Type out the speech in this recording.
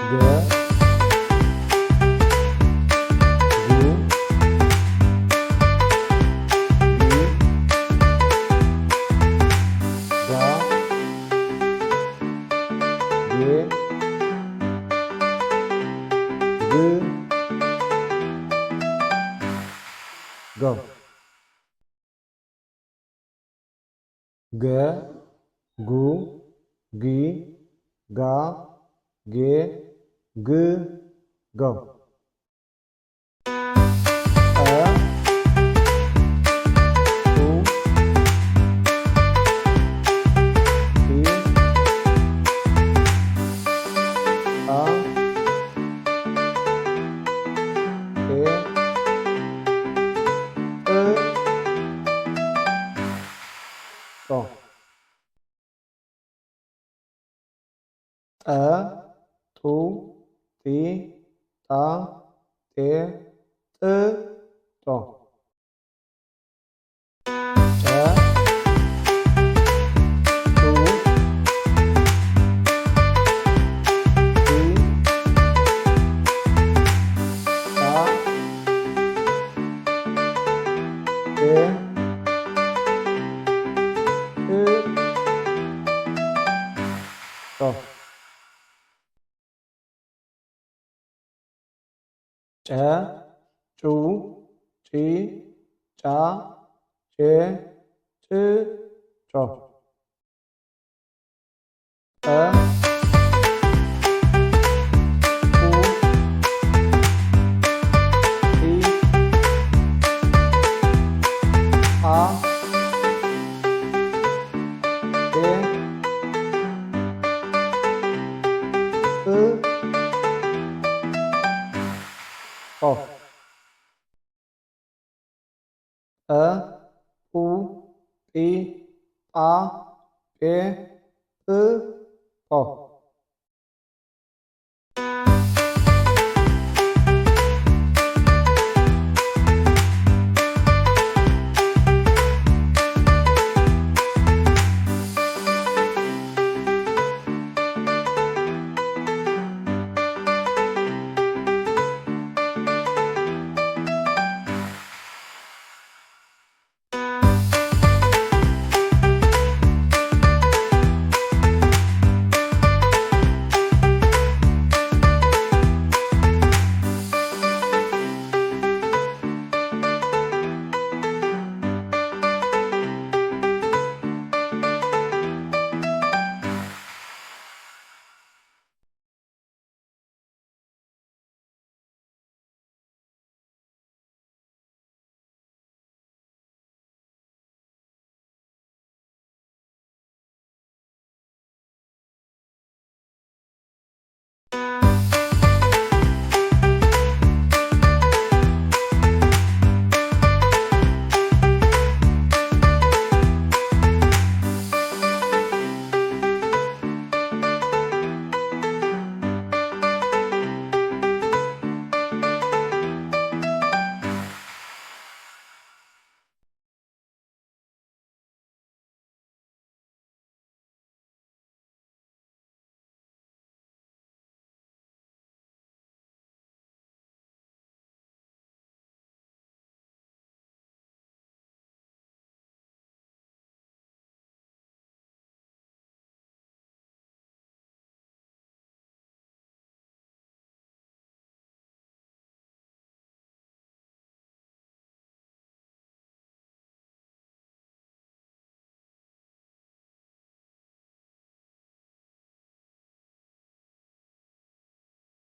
ገ፣ ጉ፣ ጊ፣ ጋ፣ ጌ፣ ግ፣ ጎ። ገ፣ ጉ፣ ጊ፣ ጋ፣ ጌ፣ ግ፣ ጎ። ጠ፣ ጡ፣ ጢ፣ ጣ፣ ጤ፣ ጥ፣ ጦ። ጠ፣ ጡ፣ ጢ፣ ጣ፣ ጤ፣ ጥ፣ ጦ። ጨ፣ ጩ፣ ጪ፣ ጫ፣ ጬ፣ ጭ፣ ጦ። ጨ፣ ጩ፣ ጪ፣ ጫ፣ ጬ፣ ጭ፣ ጮ። ጠ፣ ጡ፣ ጢ፣ ጣ፣ ጤ፣ ጥ፣ ጦ። ጠ፣ ጡ፣ ጢ፣ ጣ፣ ጤ፣ ጥ፣ ጦ።